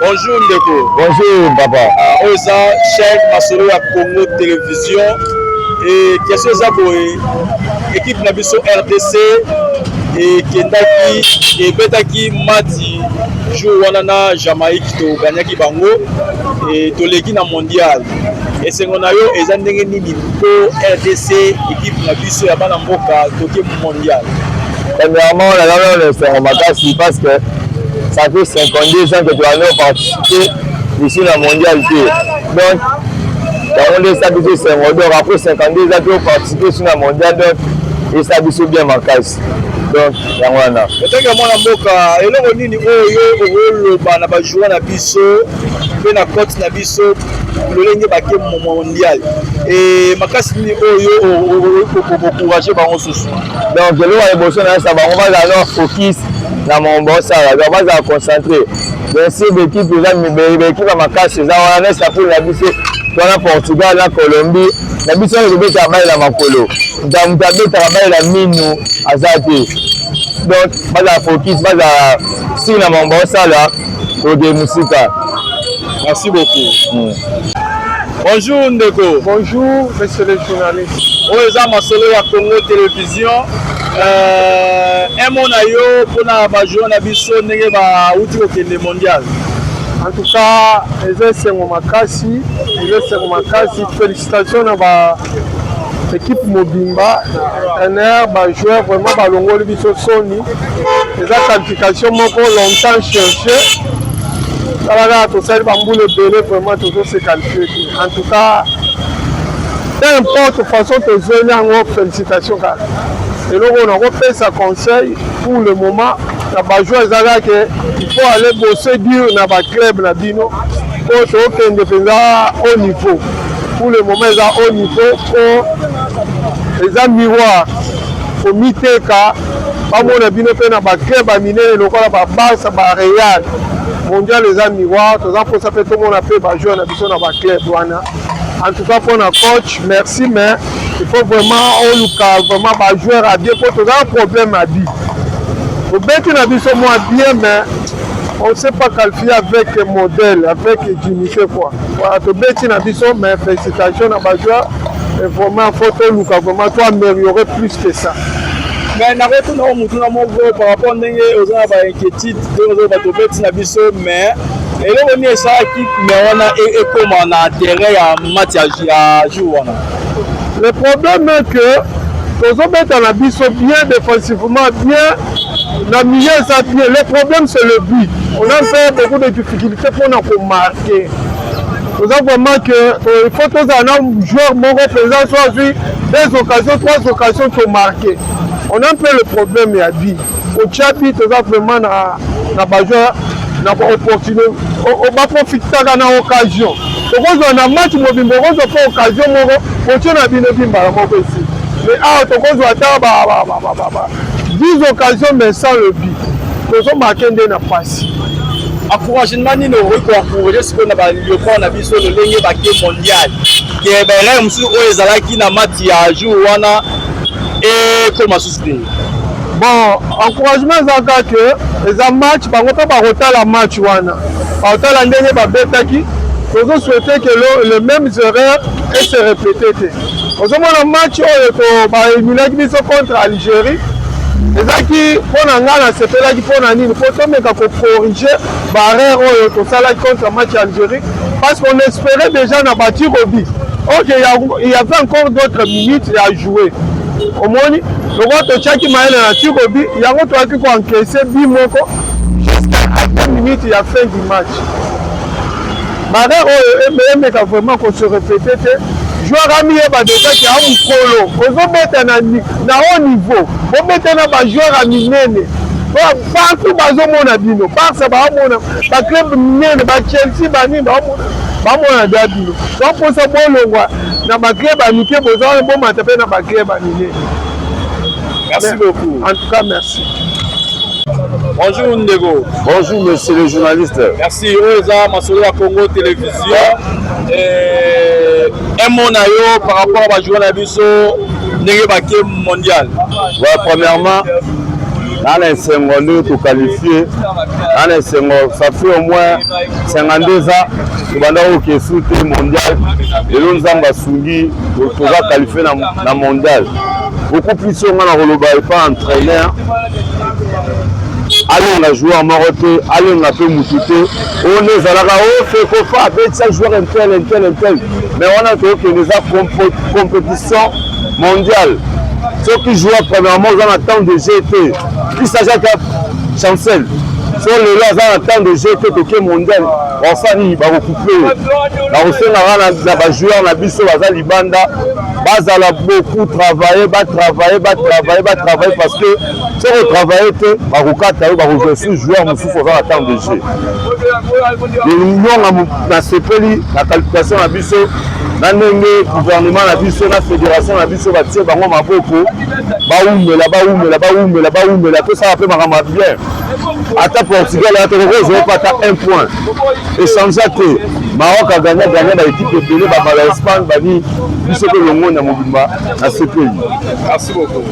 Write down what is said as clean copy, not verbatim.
Bonjour ndeko. Bonjour papa. Ah, oyo eza chaîne masolo ya Congo Télévision. Et question eza boye, équipe na biso RDC ekendaki ebetaki match jour wana na Jamaïque, toganyaki bango e toleki na mondial. Esengo na yo eza ndenge nini mpo RDC, équipe na biso ya bana mboka, toke mondial? Premièrement, naza na esengo makasi parce que ça fait 52 ans que toyandi oparticiper ici na mondial te. Donc yango nde esa biso esengo. Donc après 52 ans toparticiper ici na mondial, donc esa biso bien makasi. Donc yango wana. Otake mwana mboka, eloko nini oyo okoloba na bajoueur na biso mpe na coach na biso lolenge bake mondial e makasi nini oyo okoencourager bango susu? Donc eloko ya liboso nayesa bango, bazala na focus na makambo baosala, donc bazala concentré. Bien sûr, baéquipe eza, baéquipe ya makasi eza wana, nesi na poule na biso to na Portugal na Colombie. Na biso oyo tobetaka balle na makolo, moto abetaka balle na minu aza te. Donc bazala focus, bazala siri na makambo baosala, toke mosika. Merci beaucoup. Bonjour ndeko. Bonjour, monsieur le journaliste. Oyo eza masolo ya Congo Télévision. Un mot na yo mpona bajoueur na biso ndenge bauti kokende mondial. En tout cas, eza esengo makasi, eza esengo makasi. Félicitation na ba équipe mobimba, entraîneur, bajoueur, vraiment balongoli biso soni. Eza qualification moko longtemps cherché. Tala kaka, tosali bambula ebele, vraiment tozose qualifier te. En tout cas, peu importe façon tozweli yango, félicitation kaka. Eloko oyo nakopesa conseil pour le moment na bajoueur eza kaka ke il faut aller bosser dur na baclub na bino, mpo tokende mpenza haut niveau. Pour le moment eza haut niveau, mpo eza miroir komiteka, bamona bino mpe na baclub ya minene lokola baBarça, baReal. Mondial eza miroir, toza mposa mpe tomona mpe bajoueur na biso na baclub wana. En tout cas, mpona coach, merci, mais il faut vraiment oluka vraiment bajoueur ya bien, mpo toza na problème ya but. Tobeti na biso mwa bien, mais on ne s'est pas qualifié avec modèle, avec dignité quoi. Voilà, tobeti na biso, mais félicitations na bajoueur. Et vraiment faut toluka vraiment to améliorer plus que ça. Mais nakotuna o motuna moko par rapport ndenge oza na bainquiétude to oza bato obeti na biso, mais eloko nini esalaki me wana ekóma na terrain ya match ya jour wana? Le problème est que tozobeta na biso bien défensivement, bien na milieu, eza bien. Le problème, c'est le but. On a fait beaucoup de difficultés mpona komarquer. Toza vraiment que il faut tozala na joueur moko mpenza, so azwi deux occasions, trois occasions, tomarquer. On a un peu le problème ya but, kotia but. Toza vraiment na bajoueur na baopportunité, baprofitaka na occasion. Tokozwa na match mobimba, okozwa mpe occasion moko, kotie na bino bi mbala moko esi. Mais awa tokozwa ata ba 10 occasions, mais sans le but, tozomarquer nde na pasi. Encouragement nini okoki koencourager sikoyo na baléopard na biso lolenge bake mondial, ke baerreur mosusu oyo ezalaki na match ya jour wana ekoma susu te? Bon, encouragement eza kaka ke eza match, bango mpe bakotala match wana, bakotala ndenge babetaki. Tozosouhaiter ke le mêmes erreurs ese répéter te. Ozomona match oyo baéliminaki biso contre Algérie, ezalaki mpo na ngai nasepelaki. Mpo na nini? Mpo tomeka kocorriger baerreur oyo tosalaki contre match ya Algérie, parce qu'on espérait déjà na batirs au but. Ok, il y avait encore d'autres minutes à jouer. Omoni lokola totiaki mayele na tir au but, yango toyaki koencaisser but moko jusqu'à 2 minutes ya fin du match. Baerreur oyo emeka vraiment kose répéter te. Joueur amiyeba déjà ke a mokolo ozobeta na haut niveau, bobeta na bajoueur ya minene partout, bazomona bino. Barça baomona, baclub minene, baChelsea, banini, bamona bia bino. Donc mposa bolongwa na baclub ya mike boza wana, bomata mpe na baclub ya minene. Merci beaucoup. En tout cas, merci. Bonjour ndeko. Bonjour, monsieur le journaliste. Merci. Oyo eza masolo ya Congo Télévision. Un mot na yo par rapport à bajoueur na biso ndenge bake mondial. Ouais, premièrement, Naa na esengo ndenge toqualifie, naa na esengo. Ça fait au moins 52 ans tobanda kokesu te mondial. Lelo Nzambe asungi, toza qualifié na mondial. Beaucoup plus oyo nga na koloba epa entraîneur, alenga joueur moko te, alenga mpe mutu te. Oyo nde ezalaka o FECOFA abetisa joueur un tel, un tel, un tel, mais wana tokokende, eza compétition mondiale. Soki joueur premièrement oza na temps de jeu te, kisajaka Chancel, so lelo aza na temps de jeu te, toke mondial, basala nini? Bakocouper. Nakosengaka na bajoueur na biso baza libanda, bazala beaucoup travailler, batravailler, batravailler, batravailler, parce que soki otravaille te, bakokata yo, bakozwa su joueur mosusu oza na temps de jeu. Nyonga nasepeli na qualification na biso, na ndenge gouvernement na biso na fédération na biso batie bango maboko. Bawumela, bawumela, bawumela, bawumela, tosala mpe makambo ya bien. Ata Portugal aya, tokokozwa mpe ata un point, échange te. Maroc agagna gagna baéquipe ebele, babala Espagne, bani biso mpe longonya mobimba na sepeli. Merci beaucoup.